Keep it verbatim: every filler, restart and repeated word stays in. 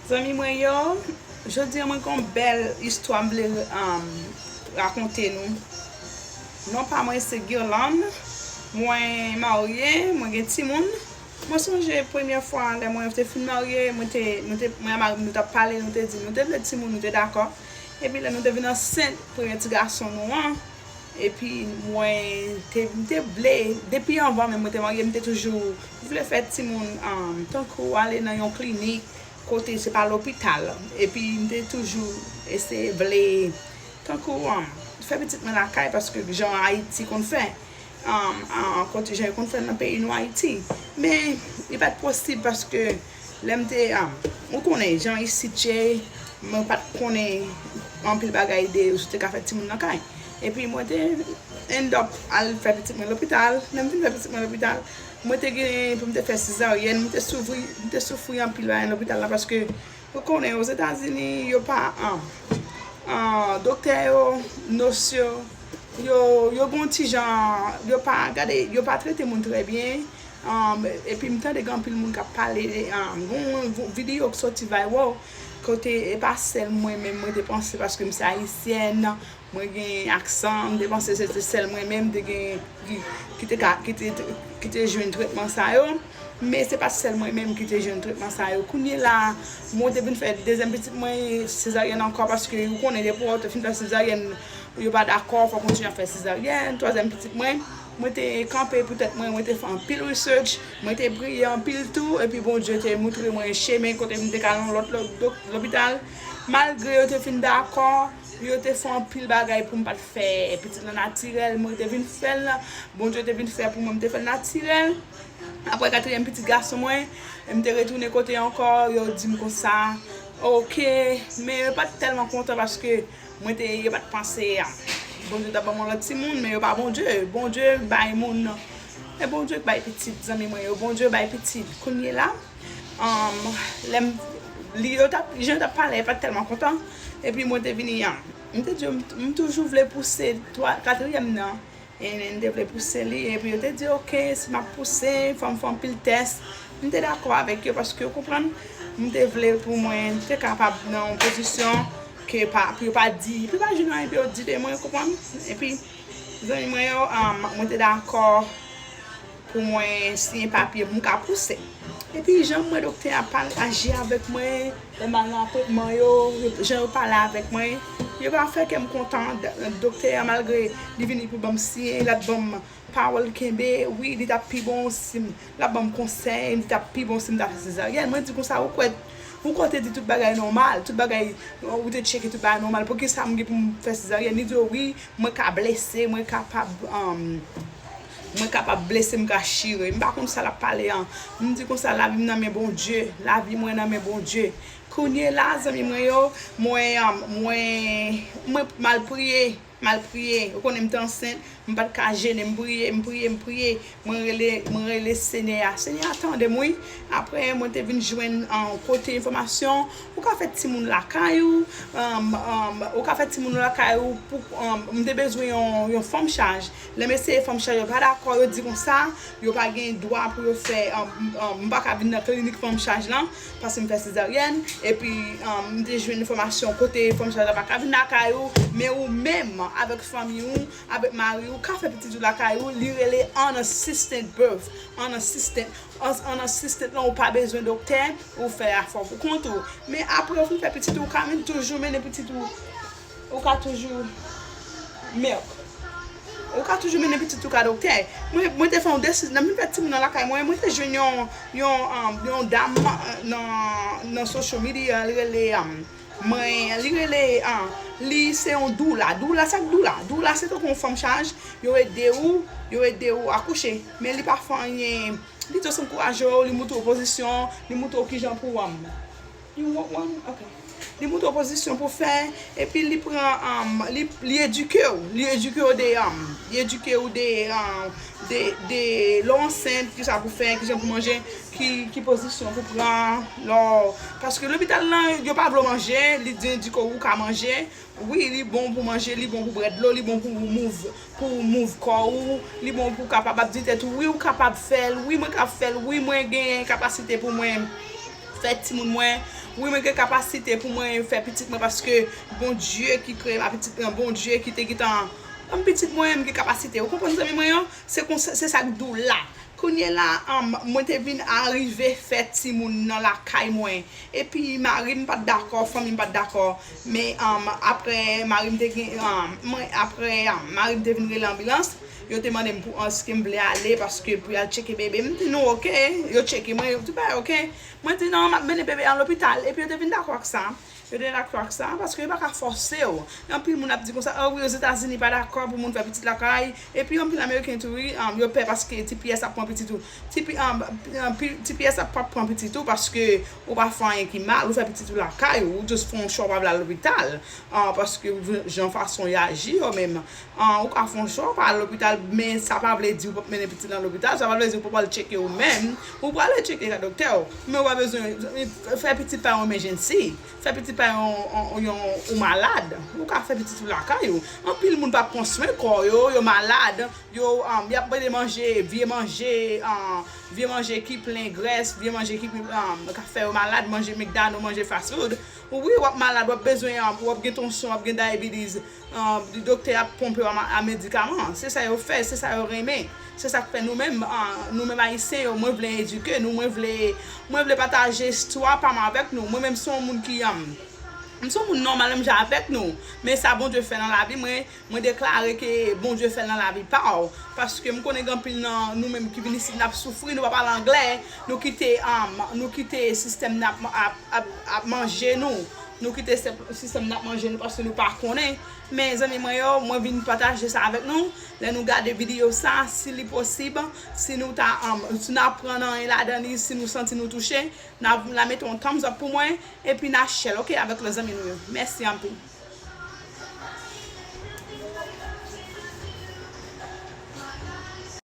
Zanmi mwen yo, jodi a mwen gen yon bèl istwa m vle, um, rakonte nou. Non pa mwen se Guirlande. Mwen marye, mwen gen timoun. Mwen sonje premye fwa lè mwen te fin marye, mwen te, nou te, mwen ak mari m nou t ap pale, nou te di nou te vle timoun, nou te dakò. Epi lè nou te vin ansent, premye ti gason nou an, epi mwen te, m te vle, depi anvan menm mwen te marye, m te toujou vle fè timoun, um, tankou ale nan yon klinik, kote se pa lopital. Epi m te toujou eseye vle, tankou, um, fè pitit mwen lakay, paske jan Ayiti konn fè, um, um, kote jan yo konn fè nan peyi nou Ayiti. Men, li pa t posib paske lè m te, um, ou konnen, jan isit ye, mwen pa t konnen anpil bagay de si w te ka fè timoun lakay. Epi mwen te end up al fè pitit mwen lopital. Lè m fin fè pitit mwen lopital, mwen te gen pou m te fè sezaryèn, mwen te soufri, mwen te soufri anpil bagay lopital la paske ou konnen Ozetazini, yo pa, an, an, doktè yo, nos yo, yo, yo gon ti jan, yo pa, gade, yo pa trete moun trè byen. Um, epi m tande gen anpil moun k ap pale, um, gon, gon videyo k soti viral, kote e pa sèl mwen menm mwen te panse paske m se ayisyèn, mwen gen aksan, m te panse se te sèl mwen menm te gen ki, ki te ka, ki te, ki te jwenn tretman sa yo. Men se pa sèl mwen menm ki te jwenn tretman sa yo. Kounye la, mwen te vin fè dezyèm pitit mwen sezaryèn ankò paske ou konnen depi w te fin fè sezaryèn, yo pa dakò, fò w kontinye ap fè sezaryèn. Twazyèm pitit mwen, mwen te kanpe pou tèt mwen, mwen te fè anpil research, mwen te priye anpil tou, epi Bondye te moutre mwen chemen kote m te ka al nan lòt lo-, do-, lopital. Malgre yo te fin dakò, yo te fè anpil bagay pou m pa t fè pitit lan natirèl, mwen te vin fè l, Bondye te vin fè pou mwen, m te fè l natirèl. Apre katriyèm pitit gason mwen, m te retounen kote ankò, yo di m konsa, oke, men yo pa t tèlman kontan paske mwen te, yo pa t panse, a, Bondye t ap ban m yon lòt timoun, men yo pa Bondye. Bondye bay moun, e Bondye k bay pitit, zanmi mwen yo, Bondye bay pitit. Kounye la, um, lè m, li, yo t ap, jan yo t ap pale, yo pa t tèlman kontan. Epi mwen te vini, a, m te di yo, m, m toujou vle pouse twa, katriyèm nan. E m te vle pouse li, epi yo te di, oke, si m ap pouse, fò m fè anpil tès. M te dakò avèk yo, paske, ou konprann, m te vle pou mwen te kapab nan yon pozisyon ke pa, pou yo pa di, pou yo pa jwenn anyen pou yo di de mwen, ou konprann? Epi, zanmi mwen yo, um, mwen te dakò pou mwen siyen papye pou m ka pouse. Epi jan m wè doktè a pale, aji avèk mwen, lè m al nan apwentman yo, yo, jan yo pale avèk mwen, yo pa fè kè m kontan. D-, doktè a, malgre li vini pou ban m siyen, l ap ban m pawòl kenbe, wi, li t ap pi bon si m, l ap ban m konsèy, li t ap pi bon si m ta fè sezaryèn. Mwen di konsa, ou kwè, ou kwè w te di tout bagay nòmal, tout bagay, ou te tcheke tout bagay nòmal, poukisa m gen pou m fè sezaryèn? Li di w, wi, mwen ka blese, mwen kapab, um, mwen kapab blese, m ka chire. M pa konn sa l ap pale an. M di konsa, lavi m nan men Bondye, lavi mwen nan men Bondye. Kounye la, zanmi mwen yo, mwen, um, mwen, mwen mal priye, mal priye. Ou konnen m te ansent, m pa t ka jene, m priye, m priye, m priye. Mwen rele, mwen rele Senyè a. Senyè a tande m, wi. Apre, mwen te vin jwenn, um, kote enfòmasyon, ou ka fè timoun lakay ou, um, um, ou ka fè timoun lakay ou pou, um, m te bezwen yon, yon fanm chaj. Lè m eseye fanm chaj yo pa dakò, yo di konsa, yo pa gen dwa pou yo fè, um, um, m pa ka vin nan klinik fanm chaj lan, paske m fè sezaryèn, epi, um, m te jwenn enfòmasyon kote fanm chaj la pa ka vin lakay ou, men ou menm, avèk fanmi ou, avèk mari ou, ka fè pitit ou lakay ou, li rele unassisted birth, unassisted, unassisted lan ou pa bezwen doktè, ou fè afè w pou kont ou. Men apre ou fin fè pitit ou, ou ka menm toujou mennen pitit ou, ou ka toujou, milk. Ou ka toujou mennen pitit ou ka doktè. Mwen, mwen te fè yon desizyon, lè m fin fè timoun nan lakay mwen, mwen te jwenn yon, yon, um, yon dam, uh, nan, nan social media, li rele, um, mwen, li rele, uh, li se yon doula. Doula, sa k doula? Doula se tankou yon fanm chaj, yo ede ou, yo ede ou akouche. Men li pa fè anyen. Li just ankouraje w, li moutre w pozisyon, li moutre w kijan pou, um, you want one? Ok. Li moutre w pozisyon pou fè, epi li pran, um, li, li edike w, li edike w de, um, li edike w de, um, de, de lè w ansent, kisa pou fè, kijan pou manje, ki, ki pozisyon pou pran, lè w, paske lopital lan, yo pa vle w manje, li di, di ke ou ka manje, wi, li bon pou manje, li bon pou bwè dlo, li bon pou move, pou move kò ou, li bon pou kapab ap di tèt ou, wi, ou kapab fè l, wi, mwen ka fè l, wi, mwen gen kapasite pou mwen fè timoun mwen, Wi, mwen gen kapasite pou mwen fè pitit mwen, paske Bondye ki kreye m a pitit mwen, Bondye ki te gentan ban m pitit mwen, m gen kapasite. Ou konprann, zanmi mwen an? Se konsa, se sa k di w la. Kounye la, um, mwen te vin arive fè timoun nan lakay mwen. Epi mari m pa t dakò, fanmi m pa t dakò. Men, um, apre mari m te gen, um, mwen, apre, um, mari m te vin rele anbilans, yo te mande m pou èske m vle ale paske pou y al tcheke bebe. M di nou oke, yo tcheke mwen, yo di bay oke. Mwen di non, m ap mennen bebe a lopital. Epi yo te vin dakò ak sa. Yo te dakò ak sa, paske yo pa ka fòse w. Anpil moun ap di konsa, ah wi, Ozetazini pa dakò pou moun fè pitit lakay. Epi anpil Ameriken tou, wi, um, yo pè paske T P S ap pran pitit ou. T P, um, um, T P S ap pran pitit ou paske ou pa fè anyen ki mal, ou fè pitit ou lakay ou, ou just fè yon chwa, ou pa vle al lopital. Ah, paske jan fason y aji yo menm. Ah, ou ka fè yon chwa, ou pa al lopital, men sa pa vle di ou p ap mennen pitit lan lopital, sa pa vle di ou p ap al tcheke ou menm. Ou prale tcheke ak doktè w, men ou pa bezwen fè pitit pa yon emergency. Fè pitit pa yon, yon, yon, ou malad. Ou ka fè pitit ou lakay ou. Anpil moun pa pran swen kò yo, yo malad, yo, um, y ap mande manje, vye manje, um, vye manje ki plen grès, vye manje ki, um, ka fè yo malad, manje McDonald, manje fast food. Wi, w ap malad, w ap bezwen, um, w ap gen tansyon, w ap gen diabetes. Um, doktè ap ponpe w a, a medikaman. Se sa yo fè, se sa yo renmen. Se sa k fè nou menm, ah, nou menm Ayisyen yo, mwen vle edike nou, mwen vle, mwen vle pataje istwa pa m avèk nou. Mwen menm se yon moun ki, um, m se yon moun nòmal menm jan avèk nou. Men sa Bondye fè nan lavi mwen, mwen deklare ke Bondye fè l nan lavi pa w. Paske m konnen gen anpil nan nou menm ki vin isit, n ap soufri, nou pa pale anglè, nou kite, um, nou kite sistèm nan ap, ap, ap, ap manje nou. Nou kite sè-, sistèm nan ap manje nou paske nou pa konnen. Men zanmi mwen yo, mwen vin pataje sa avèk nou. Lè nou gade videyo sa, si li posib, si nou ta, um, si nou aprann anyen ladan li, si nou santi nou touche, n a, n a mete yon thumbs up pou mwen, epi n a share, oke, avèk lòt zanmi nou yo. Mèsi anpil.